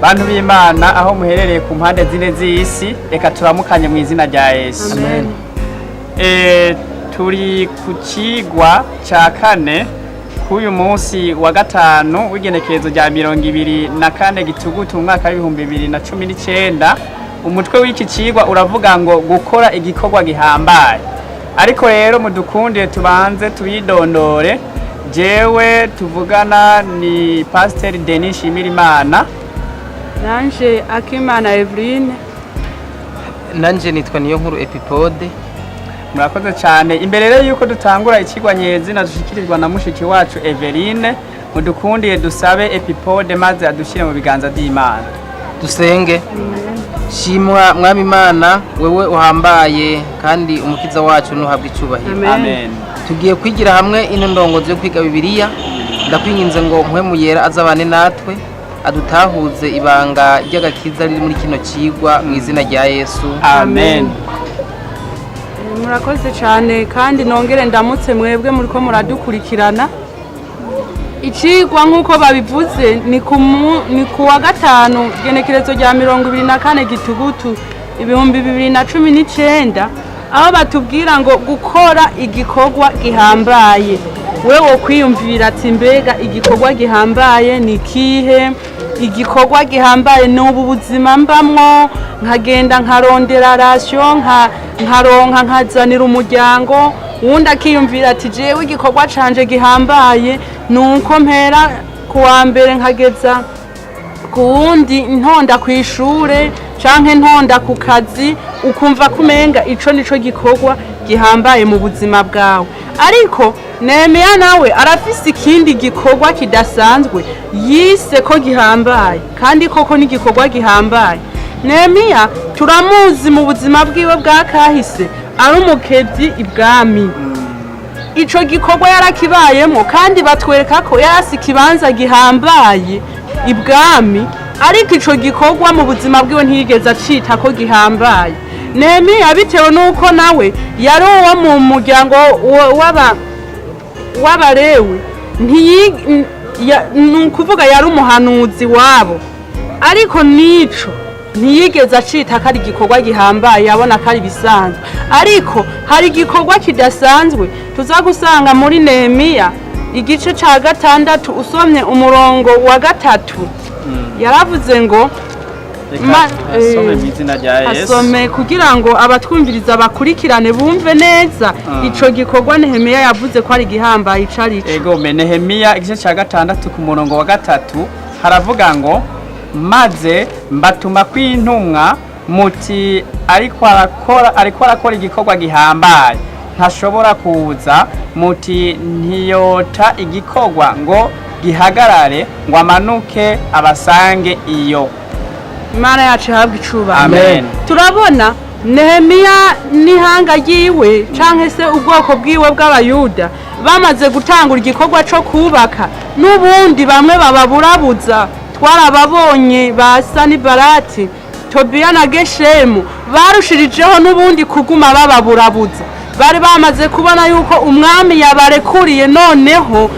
Bantu b'Imana, aho muherereye ku mpande zine z'isi, reka turamukanye mu izina rya Yesu. Amen. Turi ku cigwa ca kane k'uyu munsi wa gatanu w'igenekerezo rya 24 Gitugutu mu mwaka w'2019. Umutwe w'iki cigwa uravuga ngo gukora igikorwa gihambaye. Ariko rero mudukundire tubanze tubidondore. Jewe tuvugana ni Pasiteri Denis Shimirimana. Nanje Akimana Eveline. Nanje nitwa Niyo Nkuru Epipode. Murakoze cyane. Imbere rero yuko dutangura ikigwa nyezina dushikirirwa na mushiki wacu Everine, mudukundiye dusabe Epipode maze adushyire mu biganza by'Imana. Dusenge. Shimwa Mwami Imana, wewe uhambaye kandi Umukiza wacu, ntuhabwe icyubahiro. Amen. Amen. Tugiye kwigira hamwe ino ndongozi yo kwiga Bibiliya. Ndakwinginze ngo Mpwemu Yera azabane natwe, adutahuze ibanga ry'agakiza riri muri kino cigwa, mu izina rya Yesu. Amen. Murakoze cyane, kandi nongere ndamutse mwebwe muriko muradukurikirana. Icigwa nk'uko babivuze ni ku wa gatanu, genekerezo rya 24 Gitugutu 2019, aho batubwira ngo gukora igikorwa gihambaye. Wewe kwiyumvira ati: "Mbega igikorwa gihambaye ni kihe?" Igikorwa gihambaye ni ubu buzima mbamwo, nkagenda nkarondera ration, nkaronka nkazanira umuryango. Uwundi akiyumvira ati: "Jewe igikorwa canje gihambaye ni uko mpera ku wa mbere nkageza ku wundi ntonda ku ishure canke ntonda ku kazi." Ukumva kumenga ico nico gikorwa gihambaye mu buzima bwawe. Ariko Nehemiya nawe arafise ikindi gikorwa kidasanzwe yise ko gihambaye, kandi koko n'igikorwa gihambaye. Nehemiya turamuzi mu buzima bwiwe bwa kahise ari umukebyi ibwami. Ico gikorwa yarakibayemo, kandi batwereka ko yarasi ikibanza gihambaye ibwami, ariko ico gikorwa mu buzima bwiwe ntiyigeze acita ko gihambaye. Nehemiya, bitewe n'uko nawe yari uwo mu muryango w'Abarewi, ni ukuvuga yari umuhanuzi wabo, ariko nico ntiyigeze acita ko ari igikorwa gihambaye, yabona ko ari ibisanzwe. Ariko hari igikorwa kidasanzwe tuza gusanga muri Nehemiya igice ca 6, usomye umurongo wa 3, yaravuze ngo Reka asome mu izina rya Yesu. Asome kugira ngo abatwumviriza bakurikirane, bumve neza ico gikorwa Nehemiya yavuze ko ari igihambaye ico ari cyo. Ego me, Nehemiya igice cya 6 ku murongo wa 3 haravuga ngo: "Maze mbatuma kw'intumwa muti: 'Ariko arakora igikorwa gihambaye, ntashobora kuza,' muti: 'Ntiyota igikorwa ngo gihagarare ngo amanuke abasange iyo.'" Imana yacu ihabwa icubahiro. Amen. Turabona Nehemiya n'ihanga ryiwe, canke se ubwoko bwiwe bw'Abayuda, bamaze gutangura igikorwa co kubaka, n'ubundi bamwe bababurabuza. Twarababonye ba Sanibarati, Tobiya na Geshemu, barushirijeho n'ubundi kuguma bababurabuza. Bari bamaze kubona yuko umwami yabarekuriye noneho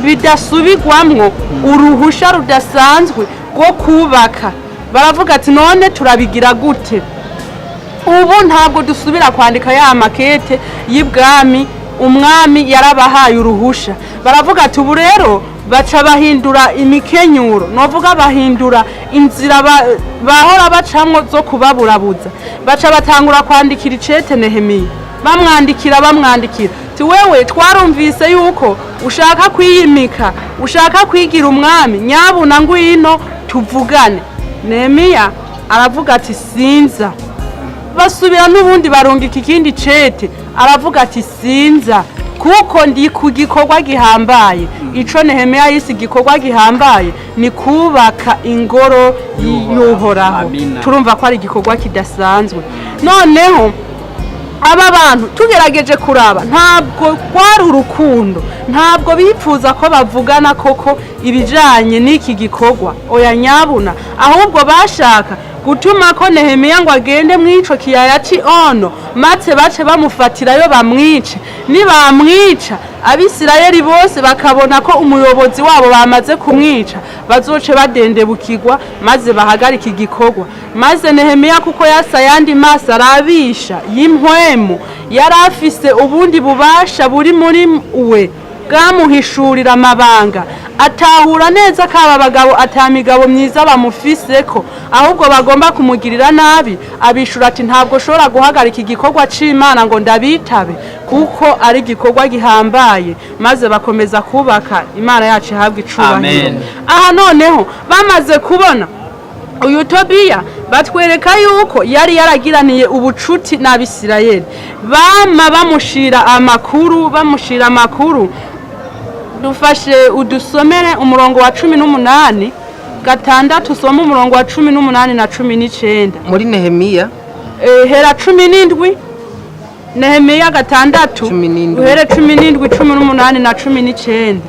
bidasubirwamwo uruhusha rudasanzwe rwo kubaka. Baravuga ati: "None turabigira gute ubu? Ntabwo dusubira kwandika ya makete y'ibwami, umwami yarabahaye uruhusha." Baravuga ati ubu rero baca bahindura imikenyuro, novuga bahindura inzira bahora bacamwo zo kubaburabuza. Baca batangura kwandikira icete Nehemiya, bamwandikira, bamwandikira ti: "Wewe twarumvise yuko ushaka kwiyimika, ushaka kwigira umwami, nyabuna ngwino tuvugane." Nehemiya aravuga ati: "Sinza." Basubira n'ubundi barungika ikindi cete, aravuga ati: "Sinza kuko ndi ku gikorwa gihambaye." Ico Nehemiya yise igikorwa gihambaye ni kubaka ingoro y'Uhoraho. Amina. Turumva ko ari igikorwa kidasanzwe. Noneho aba bantu tugerageje kuraba, ntabwo rwari urukundo, ntabwo bipfuza ko bavugana koko ibijanye n'iki gikorwa, oya nyabuna, ahubwo bashaka Gutuma ko Nehemiya ngo agende mw'ico kiyaya c'i Ono, maze bace bamufatirayo bamwice. Nibamwica, Abisirayeli bose bakabona ko umuyobozi wabo bamaze kumwica, bazoce badendebukirwa maze bahagarika igikorwa. Maze Nehemiya, kuko yasa ayandi maso arabisha y'impwemu, yari afise ubundi bubasha buri muri we bwamuhishurira amabanga, atahura neza ko aba bagabo ata migabo myiza bamufiseko, ahubwo bagomba kumugirira nabi. Abishura ati: "Ntabwo ushobora guhagarika igikorwa c'Imana ngo ndabitabe, kuko ari igikorwa gihambaye." Maze bakomeza kubaka. Imana yacu ihabwa icubahiro. Amen. Aha noneho bamaze kubona uyu Tobiya, batwereka yuko yari yaragiraniye ubucuti n'Abisirayeli, bama bamushira amakuru, bamushira amakuru. Dufashe udusomere umurongo wa 18, 6, usome umurongo wa 18 na 19. Muri Nehemiya. Hera 17, Nehemiya 6. 17. Uhere 17, 18 na 19.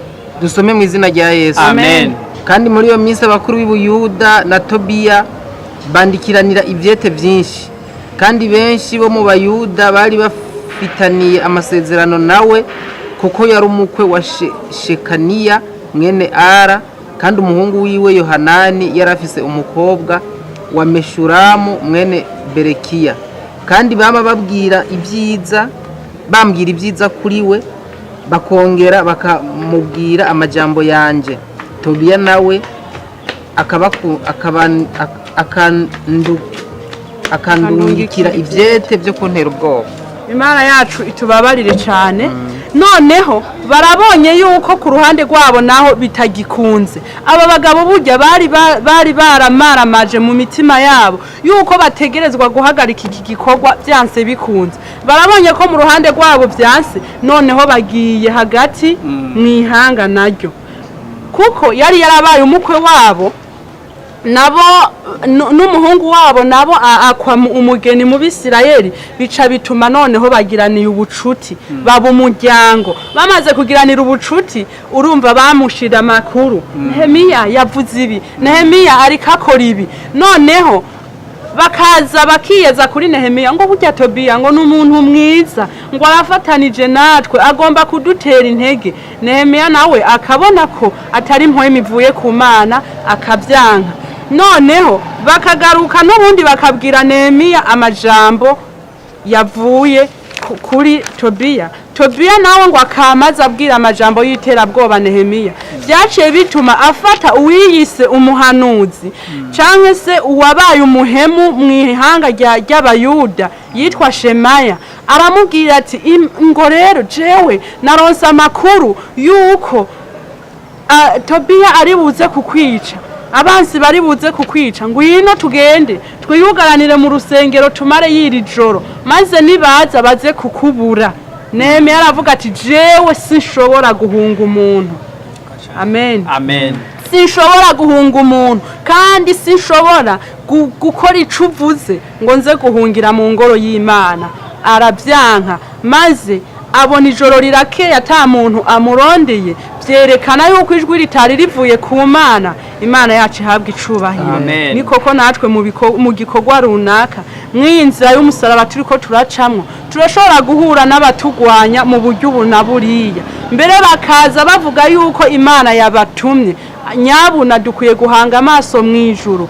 Dusome mu izina rya Yesu. Amen. Kandi muri iyo minsi abakuru b'Ibuyuda na Tobiya bandikiranira ibyete byinshi, kandi benshi bo mu Bayuda bari bafitaniye amasezerano nawe, kuko yari umukwe wa Shekaniya mwene Ara, kandi umuhungu wiwe Yohanani yari afise umukobwa wa Meshuramu mwene Berekiya. Kandi bama babwira ibyiza, bambwira ibyiza kuri we, bakongera bakamubwira amajambo yanje. Tobiya nawe akandungikira ibyete byo kuntera ubwoba. Imana yacu itubabarire cyane. Noneho barabonye yuko ku ruhande rwabo naho bitagikunze. Aba bagabo burya bari baramaramaje mu mitima yabo yuko bategerezwa guhagarika iki gikorwa byanse bikunze. Barabonye ko mu ruhande rwabo byanse, noneho bagiye hagati mu ihanga naryo, kuko yari yarabaye umukwe wabo nabo n'umuhungu wabo nabo akwa umugeni mu Bisirayeli. Bica bituma noneho bagiraniye ubucuti, baba umuryango. Bamaze kugiranira ubucuti, urumva bamushira amakuru: "Nehemiya yavuze ibi, Nehemiya ariko akora ibi." Noneho bakaza bakiyeza kuri Nehemiya ngo burya Tobiya ngo ni umuntu mwiza, ngo arafatanije natwe, agomba kudutera intege. Nehemiya nawe akabona ko atari impwemu ivuye ku Mana, akabyanka. Noneho bakagaruka n'ubundi bakabwira Nehemiya amajambo yavuye kuri Tobiya. Tobiya nawe ngo akamaze abwira amajambo y'iterabwoba Nehemiya. Byaciye bituma afata uwiyise umuhanuzi cyangwa se uwabaye umuhemu mu ihanga ry'Abayuda yitwa Shemaya, aramubwira ati: "Ngo rero jewe naronse amakuru yuko Tobiya ari buze kukwica, abansi bari buze kukwica. Ngwino tugende twiyugaranire mu rusengero tumare yiri joro, maze nibaza baze kukubura." Nehemiya aravuga ati: "Jewe sinshobora guhunga umuntu." Amen. Amen. Sinshobora guhunga umuntu, kandi sinshobora gukora ico uvuze ngo nze guhungira mu ngoro y'Imana. Arabyanka. Maze abona ijoro rirakeye ata muntu amurondeye, byerekana yuko ijwi ritari rivuye ku Mana. Imana yacu ihabwa icubahiro. Amen. Ni koko natwe mu gikorwa runaka mw'iyi nzira y'umusaraba turiko turacamwo, turashobora guhura n'abatugwanya mu buryo ubu na buriya, mbere bakaza bavuga yuko Imana yabatumye. Nyabuna dukwiye guhanga amaso mu ijuru,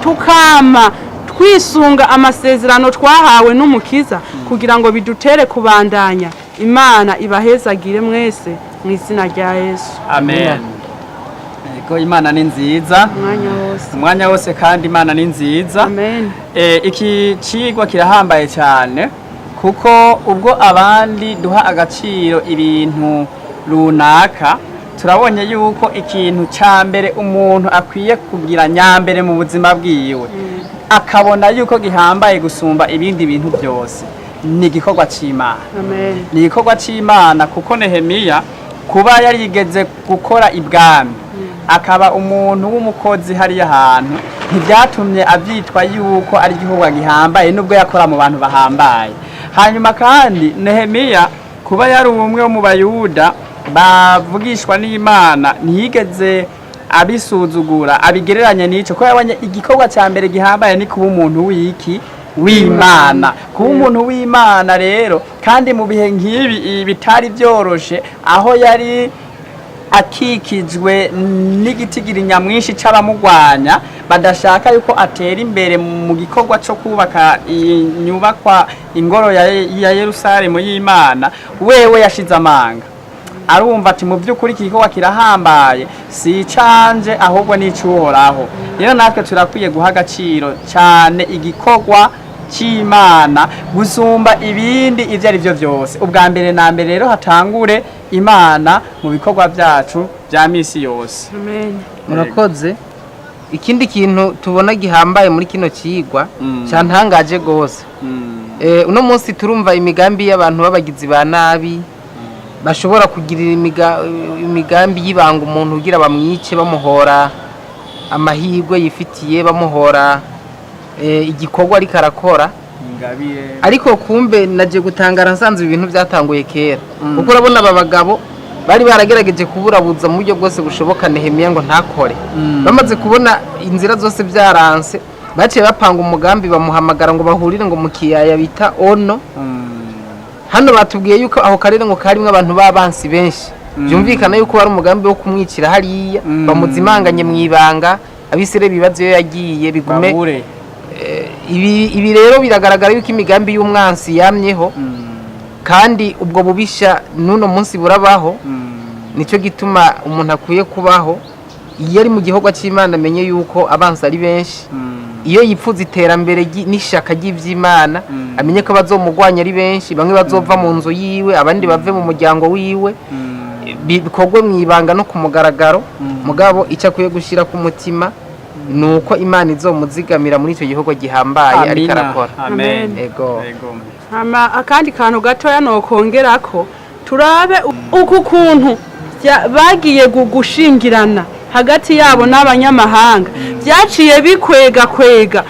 tukama twisunga amasezerano twahawe n'Umukiza kugira ngo bidutere kubandanya. Imana ibahezagire mwese mu izina rya Yesu. Amen. Yego, Imana ni nziza. Umwanya wose. Umwanya wose, kandi Imana ni nziza. Amen. Iki cigwa kirahambaye cyane, kuko ubwo abandi duha agaciro ibintu runaka, turabonye yuko ikintu cya mbere umuntu akwiye kugira nyambere mu buzima bwiwe, akabona yuko gihambaye gusumba ibindi bintu byose, ni igikorwa cy'Imana. Amen. Ni igikorwa cy'Imana, kuko Nehemiya kuba yarigeze gukora ibwami, akaba umuntu w'umukozi hariya hantu, ntibyatumye abyitwa yuko ari igikorwa gihambaye nubwo yakora mu bantu bahambaye. Hanyuma kandi Nehemiya kuba yari umwe wo mu Bayuda bavugishwa n'Imana, ntiyigeze Abisuzugura, abigereranya n'ico, ko yabonye igikorwa cya mbere gihambaye ni kuba umuntu w'iki? W'Imana. Kuba umuntu w'Imana rero, kandi mu bihe nk'ibi bitari byoroshe, aho yari akikijwe n'igitigiri nyamwinshi c'abamugwanya badashaka yuko atera imbere mu gikorwa co kubaka inyubakwa, ingoro ya Yerusalemu y'Imana, wewe yashize amanga, arumva ati: "Mu by'ukuri iki gikorwa kirahambaye, si icanje ahubwo ni ic'Uhoraho." Rero natwe turakwiye guha agaciro cyane igikorwa c'Imana gusumba ibindi ibyo ari byo byose. Ubwa mbere na mbere rero hatangure Imana mu bikorwa byacu bya misi yose. Amen. Murakoze. Ikindi kintu tubona gihambaye muri kino cigwa cyantangaje gose, uno munsi turumva imigambi y'abantu b'abagizi ba nabi bashobora kugirira imigambi y'ibanga umuntu kugira bamwice, bamuhora amahirwe yifitiye, bamuhora igikorwa ariko arakora. Ingabire. Ariko kumbe naje gutangara nsanze ibintu byatanguye kera, kuko urabona aba bagabo bari baragerageje kuburabuza mu buryo bwose bushoboka Nehemiya ngo ntakore. Bamaze kubona inzira zose byaranse, baciye bapanga umugambi, bamuhamagara ngo bahurire ngo mu kiyaya bita Ono. Hano batubwiye yuko aho karere ngo karimwo abantu b'abansi benshi. Byumvikana yuko wari umugambi wo kumwicira hariya, bamuzimanganye mu ibanga, Abisirayeli bibaza iyo yagiye bigume. Babure. Ibi rero biragaragara yuko imigambi y'umwansi yamyeho, kandi ubwo bubisha n'uno munsi burabaho. Nicyo gituma umuntu akwiye kubaho iyo ari mu gikorwa cy'Imana amenye yuko abansi ari benshi. Iyo yipfuza iterambere n'ishaka ry'iby'Imana, amenye ko abazomugwanya ari benshi, bamwe bazova mu nzu yiwe, abandi bave mu muryango wiwe, bikorwe mu ibanga no ku mugaragaro. Mugabo icyo akwiye gushyira ku mutima ni uko Imana izomuzigamira muri icyo gikorwa gihambaye ariko Amina. arakora. Amen. Ego. Ego. Hama akandi kantu gatoya nokongerako, turabe uku kuntu bagiye gushingirana hagati yabo n'abanyamahanga, byaciye bikwega kwega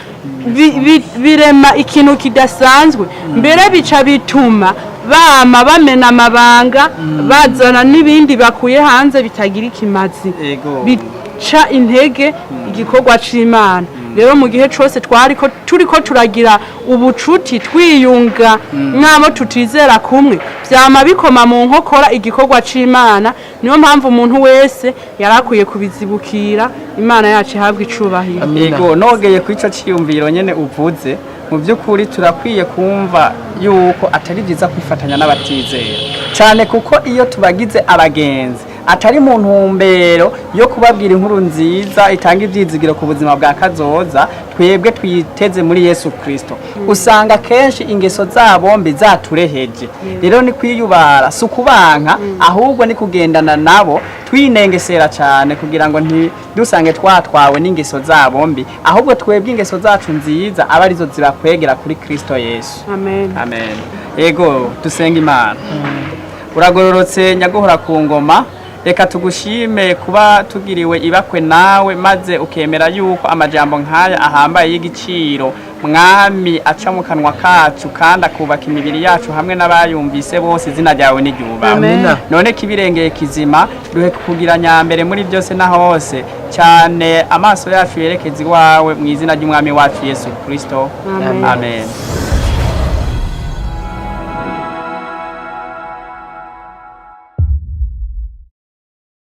birema ikintu kidasanzwe, mbere bica bituma bama bamena amabanga, bazana n'ibindi bakuye hanze bitagira ikimazi, Ego. bica intege igikorwa c'Imana. Rero mu gihe cose twariko turiko turagira ubucuti, twiyunga nk'abo tutizera kumwe, vyama bikoma mu nkokora igikorwa c'Imana. Niyo mpamvu umuntu wese yari akwiye kubizibukira. Imana yacu ihabwa icubahiro. Amina. Ego, nogeye ku ico ciyumviro nyene uvuze, mu by'ukuri turakwiye kumva yuko atari byiza kwifatanya n'abatizera cyane, kuko iyo tubagize abagenzi atari mu ntumbero yo kubabwira inkuru nziza itanga ibyizigiro ku buzima bwa kazoza twebwe twiteze muri Yesu Kristo, usanga kenshi ingeso zabo mbi zatureheje. Rero ni kwiyubara, si ukubanka, ahubwo ni kugendana nabo twinengesera cyane, kugira ngo ntidusange twatwawe n'ingeso zabo mbi, ahubwo twebwe ingeso zacu nziza aba arizo zibakwegera kuri Kristo Yesu. Amen. Amen. Ego, dusenga Imana. Uragororotse nyaguhora ku ngoma, reka tugushime kuba tugiriwe ibakwe nawe, maze ukemera yuko amajambo nk'aya ahambaye y'igiciro, Mwami, aca mu kanwa kacu kandi akubaka imibiri yacu hamwe n'abayumvise bose. Izina ryawe n'iryubahwe. Amina. None kibirengeye kizima, duhe kugira nyambere muri byose na hose, cyane amaso yacu yerekeza iwawe, mu izina ry'Umwami wacu Yesu Kristo. Amen. Amen.